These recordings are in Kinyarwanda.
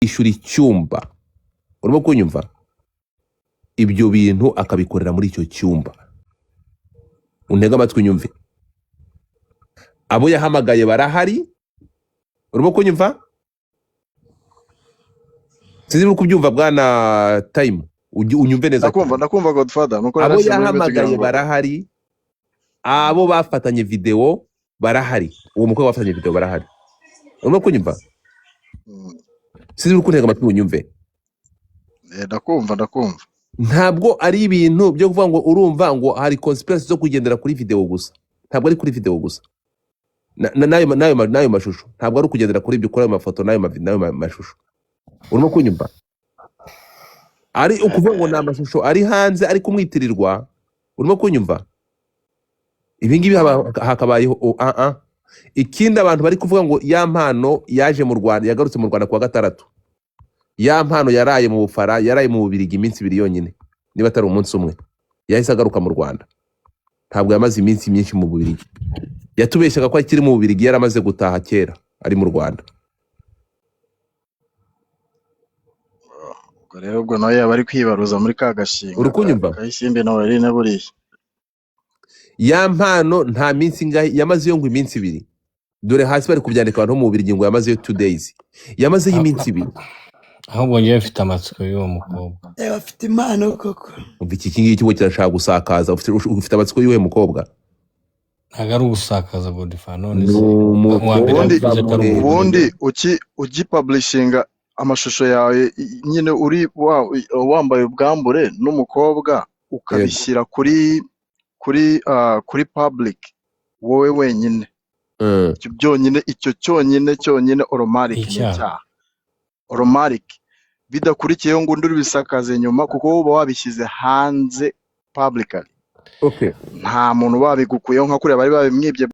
Akishyura icyumba, urimo kunyumva? Ibyo bintu akabikorera muri icyo cyumba. Untege amatwi unyumve. Abo yahamagaye barahari, urimo kunyumva? Sinzi niba kubyumva, bwana Time. Unyumve neza Ndakumva. cyane. Ndakumva, Godfather, nuko Abo narashyize muri mute kugira yahamagaye ngo barahari, abo bafatanye video barahari, uwo mukobwa bafatanye video barahari, urimo kunyumva? Sinzi niba kuntega amatwi ngo unyumve. Ndakumva, ndakumva. Ntabwo ari ibintu byo kuvuga ngo, urumva, ngo hari conspiracy zo kugendera kuri video gusa. Ntabwo ari kuri video gusa. N'ayo mashusho, ntabwo ari ukugendera kuri ibyo, kuri ayo mafoto n'ayo mashusho, urimo kunyumva? Ari ukuvuga ngo ni amashusho ari hanze ari kumwitirirwa, urimo kunyumva? Ibi ngibi hakabayeho ah ah. Ikindi, abantu bari kuvuga ngo Ya Mpano yaje mu Rwanda, yagarutse mu Rwanda kuwa gatandatu. Ya Mpano yaraye mu Bufara, yaraye mu Bubirigi iminsi 2 yonyine, niba atari umunsi umwe, yahise agaruka mu Rwanda. Ntabwo yamaze iminsi myinshi mu Bubirigi. Yatubeshyaga ko akiri mu Bubirigi, yaramaze gutaha kera, ari mu Rwanda. Ubwo rero, ubwo nawe yaba ari kwibaruza muri ka gashinga Uri ka kunyumva? Kayisimbi na Noeline buriya. Ya Mpano nta minsi ingahe yamazeyo, ngo iminsi 2. Dore hasi bari kubyandika abantu bo mu Bubirigi ngo yamazeyo 2 days, yamazeyo iminsi 2. Ahubwo njyewe mfite amatsiko y'uwo mukobwa. Bafite impano koko. Umva, iki ngiki ngo kirashaka gusakaza. Ufite amatsiko y'uwuhe mukobwa? Ntabwo ari ugusakaza, Godfather. None Ni se uwa mbere Ubundi yavuze ko ari umukobwa. Ubundi umugore. Ugipublishinga amashusho yawe, nyine uri wambaye ubwambure n'umukobwa, ukabishyira kuri public wowe wenyine, icyo byonyine, icyo cyonyine cyonyine automatic ni Icyaha. icyaha automatic, bidakurikiyeho ngo undi uribisakaze nyuma, kuko wowe uba wabishyize hanze publicly. Nta muntu babigukuyeho nka kuriya bari babimwibye.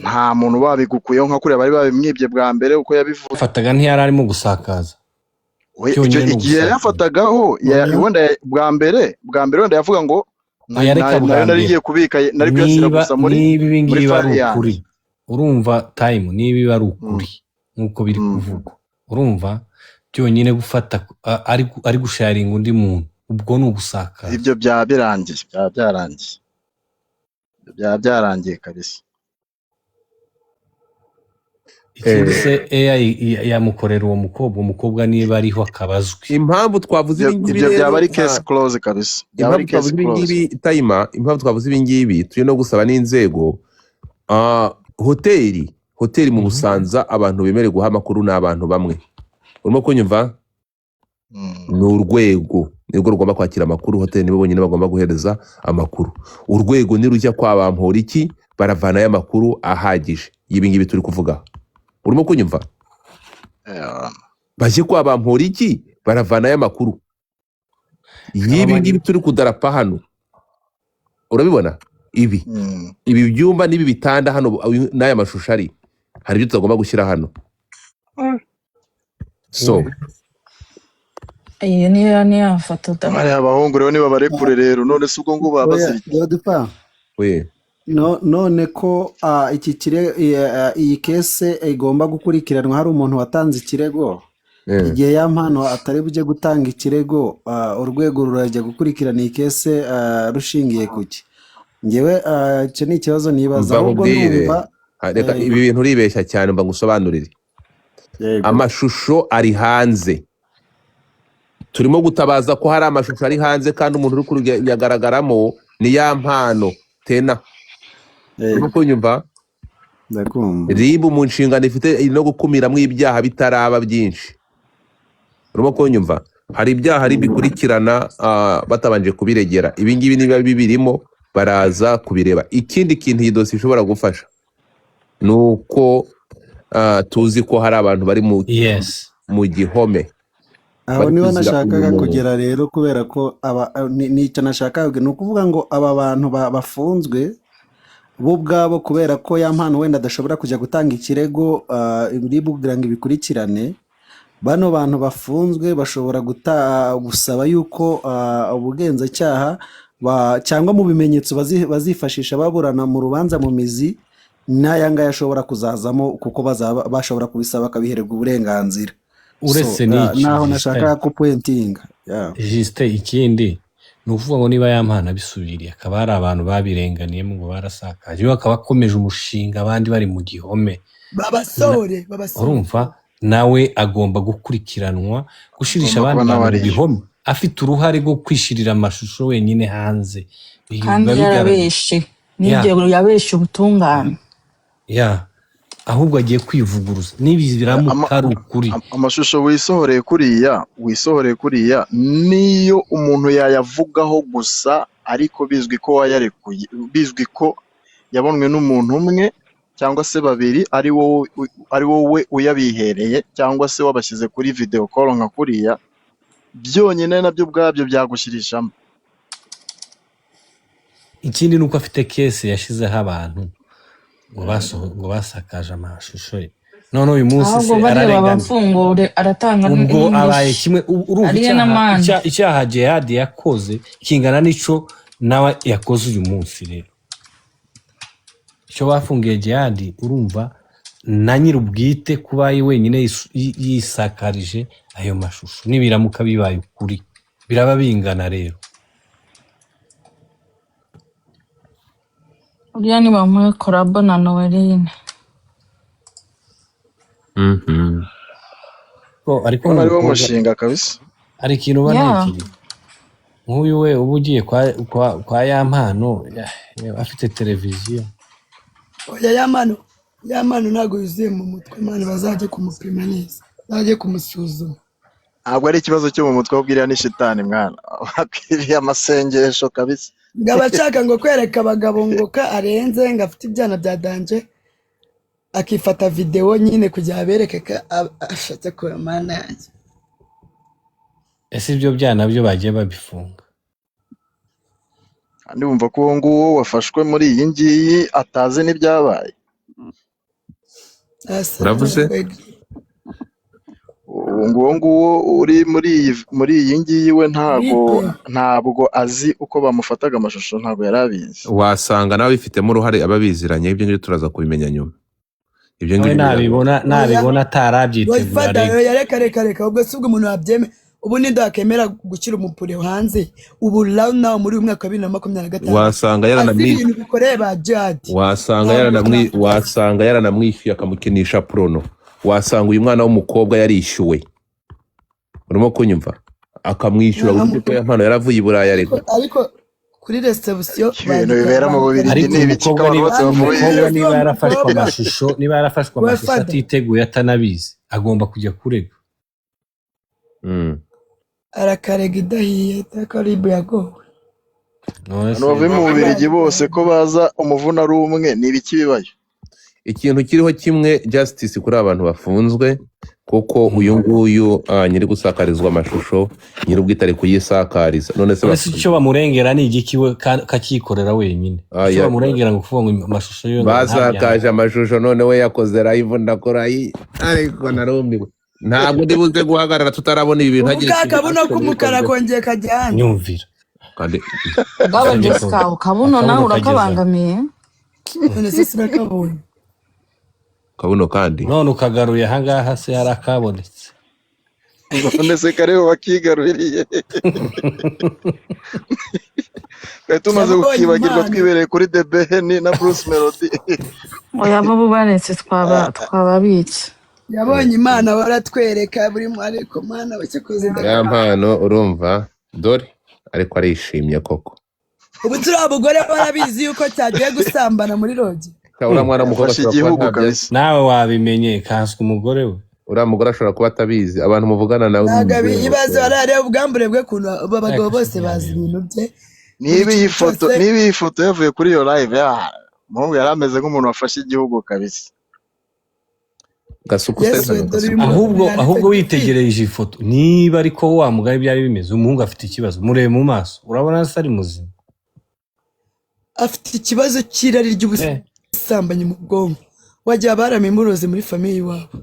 Nta muntu babigukuyeho nka kuriya bari babimwibye bwa mbere uko yabivuze. Yafataga ntiyari arimo gusakaza. We, icyo Cyonyine ni igihe ugusakaza. yafatagaho Oya. wenda bwa mbere wenda yavuga ngo Oya, reka bwa nayo nari mbere. ngiye kubika, nari kuyashyira Niba gusa muri niba ibi muri ngibi ari file yanjye. ukuri, urumva, Time, niba ibi ari ukuri nk'uko biri kuvugwa, urumva, byonyine gufata ari gusharinga undi muntu, ubwo ni ugusakaza. Ibyo byaba birangiye, byaba byarangiye, byaba byarangiye kabisa. Ikindi se, AI yamukorera uwo mukobwa, umukobwa niba ariho akaba azwi? Impamvu twavuze Ibyo ibi ngibi ibyo rero byaba ari case close kabisa, byaba impamvu ari case twavuze ibi close. ngibi, Tayima, impamvu twavuze ibi ngibi, turi no gusaba n'inzego. Hoteli mu Busanza, abantu bemerewe guha amakuru ni abantu bamwe, urimo kunyumva? Ni urwego, nirwo rugomba kwakira amakuru. Hoteli nibo bonyine bagomba guhereza amakuru. Urwego nirujya kwa Bamporiki, baravanayo amakuru ahagije y'ibi ngibi turi kuvuga, urimo kunyumva? Yeah. Bajye kwa Bamporiki, baravanayo amakuru y'ibi ngibi turi kudarapa hano. Urabibona ibi? Ibi byumba n'ibi bitanda hano n'aya mashusho ari, hari ibyo tutagomba gushyira hano, so Iyo niyo ni ya foto da. Bariya abahungu rero niba barekure rero, none se ubwo ngo baba Oya. bazira iki? Godfa. We. No, none ko iki iyi case igomba gukurikiranwa, hari umuntu watanze ikirego, igihe Ya Mpano atari bujye gutanga ikirego, urwego rurajya gukurikirana iyi case rushingiye ku ki? Ngewe icyo ni ikibazo nibaza. Mva Ahubwo nkubwire. ndumva Reka, ibi bintu uribeshya cyane, mba ngusobanurire. Yego. Amashusho ari hanze, turimo gutabaza ko hari amashusho ari hanze, kandi umuntu uri kuyagaragaramo ni Ya Mpano tena, urimo kunyumva? Ndakumva. RIB mu nshingano ifite no gukumiramo ibyaha bitaraba byinshi, urimo kunyumva? Hari ibyaha RIB ikurikirana batabanje kubiregera. Ibi ngibi niba bibirimo, baraza kubireba. Ikindi kintu iyi dosiye ishobora gufasha ni uko tuzi ko hari abantu bari mu mu gihome Aho bari niho kuzira uyu nashakaga muntu. kugera rero, kubera ko aba nicyo nashakaga, ni ukuvuga ngo aba bantu bafunzwe bo ubwabo, kubera ko Ya Mpano wenda adashobora kujya gutanga ikirego, RIB kugira ngo ibikurikirane, bano bantu bafunzwe bashobora gusaba yuko ubugenzacyaha cyangwa mu bimenyetso bazifashisha baburana mu rubanza mu mizi. N'aya ngaya ashobora kuzazamo kuko bazaba bashobora kubisaba bakabihererwa uburenganzira. So Uretse n'icyo, naho Justin, nashakaga kupointinga, yeah. Justin, ikindi ni ukuvuga ngo niba Yampano abisubiriye, akaba hari abantu babirenganiyemo ngo barasakaje, we akaba akomeje umushinga abandi bari mu gihome, Babasohore, babasohore. Urumva nawe agomba gukurikiranwa gushirisha Agomba abandi kuba nawe bantu mu ariyo. bihome, afite uruhare rwo kwishirira amashusho wenyine hanze. Ibi Kandi biba bigaragara yarabeshe ya n'ibyo yabeshe ubutungane. Ya, ahubwo agiye kwivuguruza n'ibi biramuka ari ukuri. Amashusho wisohoreye kuriya niyo umuntu yayavugaho gusa, ariko bizwi ko wayarekuye, bizwi ko yabonwe n'umuntu umwe cyangwa se babiri, ari wowe uyabihereye cyangwa se wabashyize kuri video call nka kuriya, byonyine nabyo ubwabyo byagushyirishamo. Ikindi ni uko afite case yashyizeho abantu ngo basakaje amashusho ye, none uyu munsi Ahubwo se bariya ararenganura. Babafungure, aratanga Ubwo abaye n'indishyi kimwe urumva ariyo icyaha n'amande. Icyaha Jihad yakoze kingana n'ico nawe yakoze uyu munsi. Rero icyo bafungiye Jihad, urumva na nyir'ubwite kuba ari wenyine yisakarije ayo mashusho, nibiramuka bibaye ukuri biraba bingana rero. Uriya nibamuhe collabo na Noeline. Ko ariko Ubona ari wo nk'umukobwa mushinga kabisa. Hari ikintu uba ntekereza, nk'uyu we uba ugiye kwa Yampano, afite televiziyo. Oya, Yampano ntabwo yuzuye mu mutwe man, bazajye kumupima neza, bazajye kumusuzuma. Ntabwo ari ikibazo cyo mu mutwe, ahubwo iriya ni shitani mwana, akwiriye amasengesho kabisa. Ngo aba ashaka ngo kwereka abagabo ngo ko arenze, ngo afite ibyana bya danger, akifata videwo nyine kugira abereke ko ashatse kure mana yanjye. Ese ibyo byana byo bagiye babifunga? Kandi wumva ko uwo nguwo wafashwe muri iyi ngiyi atazi n'ibyabaye. Asa Uravuze? Uwo nguwo uri muri iyi ngiyi we ntago Bite? ntabwo azi uko bamufataga amashusho, ntabwo yari abizi. Wasanga nawe bifitemo uruhare, ababiziranye. Ibyo ngibyo turaza kubimenya nyuma, ibyo Nawe ngibyo nabibona Oya. nabibona atarabyitegura. Godfather. Arega. Oya, reka reka reka. Ubwo si ubwo umuntu wabyeme, ubu ninde wakemera gushyira umupure hanze ubu right now muri uyu mwaka wa 2025 Wasanga azi ibintu bikoreye ba Jihad? wasanga Ntabwo wasanga yaranamwishyuye akamukinisha porno. Wasanga uyu mwana w'umukobwa yarishyuwe, urimo kunyumva, akamwishyura. Wibuke ko Yampano yaravuye i Burayi Ariko arega. Ariko kuri reception Ibintu bandika bibera mu bandika Bubiligi Ariko ni ibiki ko umukobwa abantu niba bose bavuye? umukobwa Bandika niba uwo yarafashwe mukobwa amashusho, niba yarafashwe amashusho Godfather. atiteguye, atanabizi, agomba kujya kurega. Arakarega idahiye, karibu yagowe. None Abantu se bavuye mu Bubiligi bose ko baza umuvuna ari umwe, ni ibiki bibayo? Ikintu kiriho kimwe, justice kuri abantu bafunzwe, kuko uyu nguyu nyiri gusakarizwa amashusho, nyiri ubwite ari kuyisakariza, none se None se bafunzwe? Icyo bamurengera ni igiki we kakikorera wenyine? Icyo bamurengera ngo kuvuga ngo amashusho yo ngo ntabyange. Basakaje amashusho, none we yakoze live, ndakora ariko narumiwe. Ntabwo ndi buze guhagarara tutarabona ibi bintu Ubu hagira ka ikintu kabuno action k'umukara bikozwe. kongeye kajya hano. Nyumvira. Kandi Bwaba Kandi Jessica, kabuno nawe akabuno kageze aho. urakabangamiye. None se sinakabonye? Kabuno kandi. None ukagaruye ahangaha se hari akabonetse? None se kariho wakigaruriye, twari tumaze Yabonye kukibagirwa, Imana. twibereye kuri The Ben na Bruce Melody. Oya, bo baretse twaba twababitse. Yabonye Imana baratwereka buri ariko Mana bakikoze. Yampano, urumva, dore ariko arishimye koko. Ubu turi abagore barabizi yuko cyagiye gusambana muri lodge. Uriya mwana w'umukobwa Yafashe ashobora kuba igihugu ntabyo azi. kabisa. Nawe wabimenye, kanswe umugore we. Uriya mugore ashobora kuba atabizi, abantu muvugana nawe Ntabwo mubwire ngo ibibazo barareba ubwambure bwe, ukuntu abagabo Ariko bose bazi sinabimenya. ibintu bye, buri Niba iyi kintu foto cyose. Niba iyi foto yavuye kuri iyo live ya umuhungu, yari ameze nk'umuntu wafashe igihugu kabisa. Gasuku se Yesu we, hano dore uyu Gasuku. muntu Ahubwo yanditse ahubwo Gifi. Witegereje ifoto, niba ariko wa mugari byari bimeze, umuhungu afite ikibazo. Murebe mu maso, urabona se ari muzima? Afite ikibazo cy'irari ry'ubusambanyi mu bwonko, wagira baramimuroze muri famille iwabo,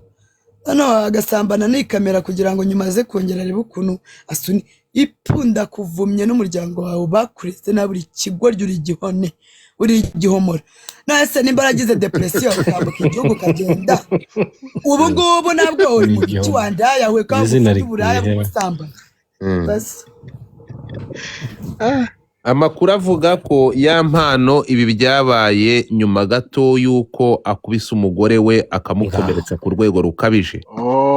noneho agasambana n'ikamera kugira ngo nyuma aze kongera arebe ukuntu asuni ipunda kuvumye n'umuryango wawe bakureze na buri kigoryi uri igihone. Uri igihomora. Nase nimba waragize depresiyo ukambuka igihugu ukagenda, ubu ngubu nabwo uri Uri mu gicu igihomora. wandaya we, kandi Izina ufite uburaya rikwiye. bw'ubusambanyi. Basi. Amakuru avuga ko ya mpano ibi byabaye nyuma gato y'uko akubise umugore we akamukomeretsa ku rwego rukabije.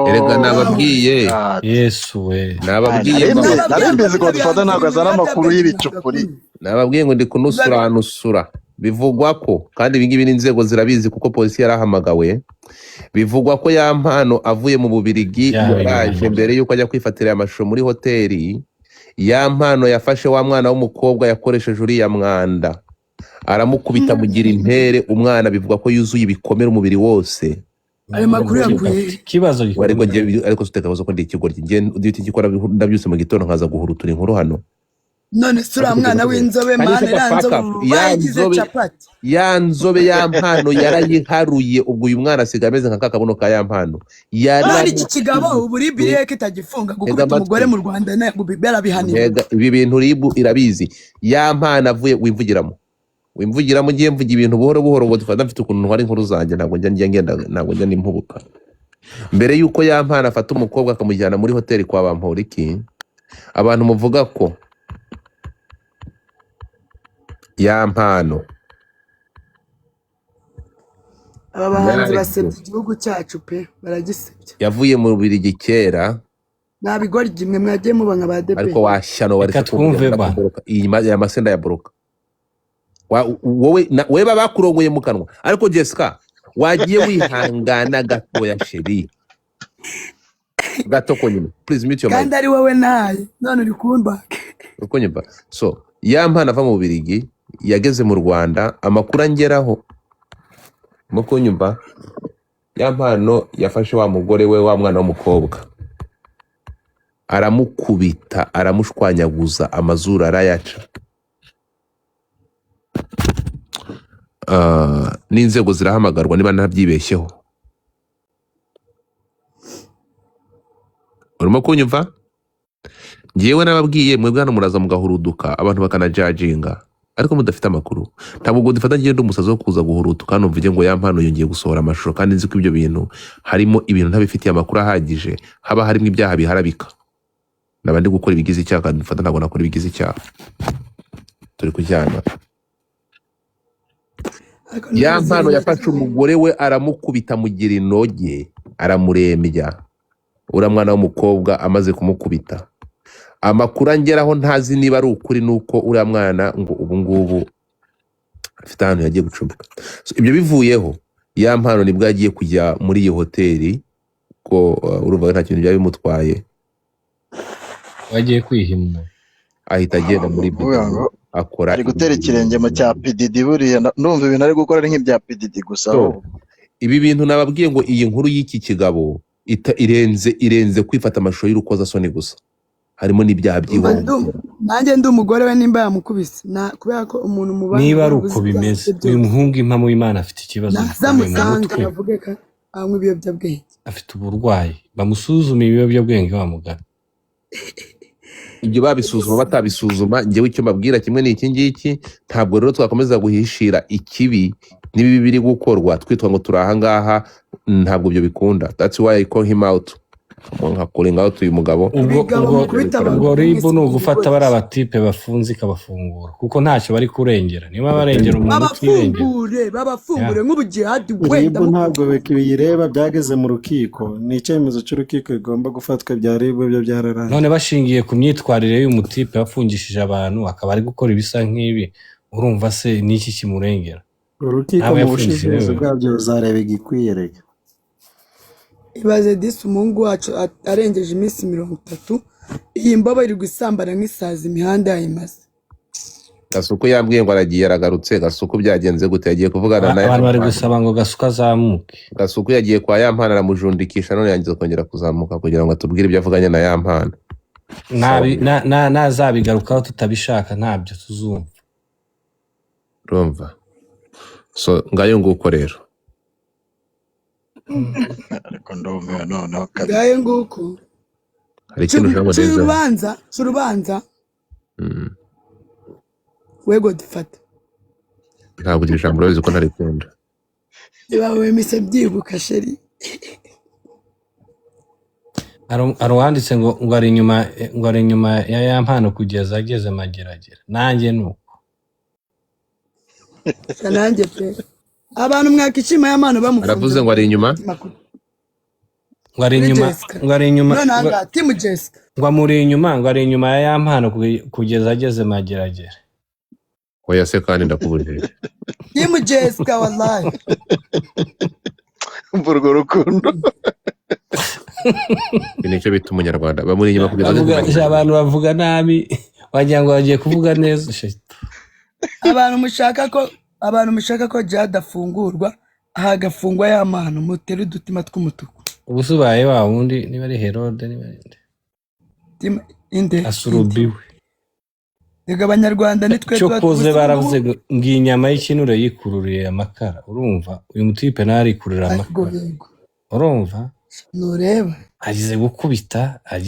Erega Oh nababwiye, God. Yesu we. nababwiye ngo Nari mbizi ko dufata ntabwo azana amakuru y'ibicupuri. Nababwiye ngo ndi kunusuranusura. Bivugwa ko kandi ibingibi n'inzego zirabizi kuko polisi yarahamagawe. Bivugwa ko ya mpano avuye mu Bubirigi Yabaye yaraje ibintu. mbere y'uko ajya kwifatira aya mashusho muri hoteli. Ya mpano yafashe wa mwana w'umukobwa yakoresheje uriya mwanda, aramukubita amugira intere. Umwana bivugwa ko yuzuye ibikomere umubiri wose. Ayo makuru yakuye Afite ikibazo We ariko gikomeye. njye ariko suteka ko ndi ikigoryi, njye duty ngikora ndabyutse mu gitondo nkaza guhurutura inkuru hano. None se uriya mwana w'inzobe, Kandi mana, shut the iriya fuck nzobe up. Ya bayigize nzobe, capati. Ya nzobe, ya mpano yarayiharuye. Ubwo uyu mwana asigaye ameze nka kakabuno ka ya mpano. None iki kigabo ubu Yaramukubise. ribiriye kitagifunga Tega gukubita umugore amatwi. mu Rwanda ntabwo barabihanirwa. Ntega, ibi bintu RIB irabizi. Ya mpano avuye, wimvugiramo, wimvugiramo, ngiye mvuga ibintu buhoro buhoro ngo dufata mfite ukuntu ntwara inkuru zanjye, ntabwo njya ngenda, ntabwo njya nimpubuka. Mbere y'uko ya mpano afata umukobwa akamujyana muri hoteli kwa Bamporiki, abantu muvuga ko ya mpano Aba bahanzi yararekuwe basebya igihugu cyacu pe, baragisebya. Yavuye mu Bubiligi kera. Nta bigoryi mwe mwagiye muba nka ba Ariko debeli. washyano Reka waretse kumvira twumve ba. ndakuboroka iyi aya masenda ya boroka. Wowe wowe baba bakurongoye mu kanwa. Ariko Jessica, wagiye wihangana gatoya, chérie, gato konyine. Please mute your mic. Kandi ari wowe naye none uri kumbaga. Uko nyumva, so ya mpano ava mu Bubiligi yageze mu Rwanda, amakuru angeraho mu kunyumva, ya mpano yafashe wa mugore we, wa mwana w'umukobwa, aramukubita, aramushwanyaguza, amazuru arayaca. N'inzego zirahamagarwa niba ntabyibeshyeho. Urimo kunyumva? Ngewe nababwiye, mwebwe hano muraza mugahuruduka abantu bakanajajinga ariko mudafite amakuru. Ntabwo ubwo dufata ngende umusazi wo kuza guhurutuka hano mvuge ngo ya mpano yongeye gusohora amashusho, kandi nzi ko ibyo bintu harimo ibintu ntabifitiye amakuru ahagije, haba harimo ibyaha biharabika. Naba ndi gukora ibigize icyaha, kandi mfata ntabwo nakora ibigize icyaha. Turi kujyana. Ariko Ya ntuzi mpano yafashe ibintu. umugore we aramukubita amugira inoge, aramurembya. Uriya mwana w'umukobwa amaze kumukubita, amakuru angeraho ntazi niba ari ukuri nuko uriya mwana ngo ubu ngubu afite ahantu yagiye gucumbika. So, ibyo bivuyeho, ya mpano nibwo yagiye kujya muri iyo hoteli ko urumva nta kintu byari bimutwaye. Wagiye kwihimura. Ahita agenda muri Kuvuga Bididi ngo akora ari gutera ikirenge mu cya PDD, buriya ndumva ibintu ari gukora ari nk'ibya PDD gusa So, ahubwo. Ibi bintu nababwiye ngo iyi nkuru y'iki kigabo irenze kwifata amashusho y'urukozasoni gusa, harimo n'ibyaha Umva by'ihohoterwa. Nanjye ndi umugore we nimba yamukubise na kubera ko umuntu mubana Niba ari uba uko uzi ibyaha bimeze, bye uyu byose. muhungu impamo y'Imana afite ikibazo Naza gikomeye mu musange mutwe. bavuge ko anywa ibiyobyabwenge. Afite uburwayi, bamusuzume ibiyobyabwenge bamugana. Ibyo babisuzuma batabisuzuma, njyewe icyo mbabwira kimwe ni iki ngiki: ntabwo rero twakomeza guhishira ikibi n'ibibi biri gukorwa twitwa ngo turi ahangaha, ntabwo ibyo bikunda. That's why I call him out, nka calling out uyu mugabo. Ubwo Ibigabo ubwo mukubita ubwo abagore RIB mwese ni muri ugufata ibigoryi. bariya batipe bafunze ikabafungura kuko ntacyo bari kurengera, niba barengera umuntu utirengera. Babafungure, babafungure nk'ubu jihadi RIB wenda ntabwo biyireba, byageze mu rukiko, ni icyemezo cy'urukiko bigomba gufatwa, bya RIB byo byararangiye. None bashingiye ku myitwarire y'uyu mutipe wafungishije abantu akaba ari gukora ibisa nk'ibi, urumva se n'iki kimurengera? Urukiko Ntabwo mu yafungishije bushishozi wewe. bwabyo ruzareba igikwiye reka. Ibaze disi umuhungu wacu arengeje iminsi 30, iyi mbobo iri gusambana nk'isazi imihanda yayimaze. Gasuku yambwiye ngo aragiye aragarutse. Gasuku byagenze gute? Yagiye kuvugana na Abantu bari Yampano. gusaba ngo Gasuku azamuke. Gasuku yagiye kwa Yampano aramujundikisha, none yangiza kongera kuzamuka kugira ngo atubwire ibyo avuganye na Yampano. Nazabigarukaho tutabishaka ntabyo tuzumva. Urumva, so ngayo nguko rero. Ariko ndumiwe noneho kabisa. Ngaye nguko. Hari ikintu ushaka ngo Cira ndenzeho? urubanza, cira urubanza. Wego dufata. Ntabwo iryo jambo urabizi ko ntarikunda. Niba wemise byibuka chérie. Hari uwanditse ngo ari inyuma, ngo ari inyuma ya ya mpano kugeza ageze Mageragere. Nanjye ni uko. Gusa nanjye pe, abantu mwakishima ya mpano bamufunze. Aravuze ngo ari inyuma. Ngo ari Kuri inyuma. Jessica. Ngo ari inyuma. None ahangaha team Jessica. Ngo amuri inyuma, ngo ari inyuma ya ya mpano kugeza ageze Mageragere. Oya se kandi, ndakubujije. Team Jessica, wallahi. Umva urwo rukundo. Iki nicyo bita umunyarwanda, bamuri inyuma kugeza ageze Bavuga Mageragere. abantu bavuga nabi, wagira ngo bagiye kuvuga neza. Shit. Abantu mushaka ko Jade afungurwa, hagafungwa ya mpano, mutere udutima tw'umutuku. Ubu se ubaye wa wundi, niba ari Herode, niba ari nde? Team inde? Asurubiwe. Rega abanyarwanda nitwe tuba Cyokoze tubuze. Baravuze ngo iyi nyama y'ikinure yikururiye amakara. Urumva uyu mutipe nawe arikururira Yego. amakara. Yego. Urumva Ntureba. agize gukubita agize.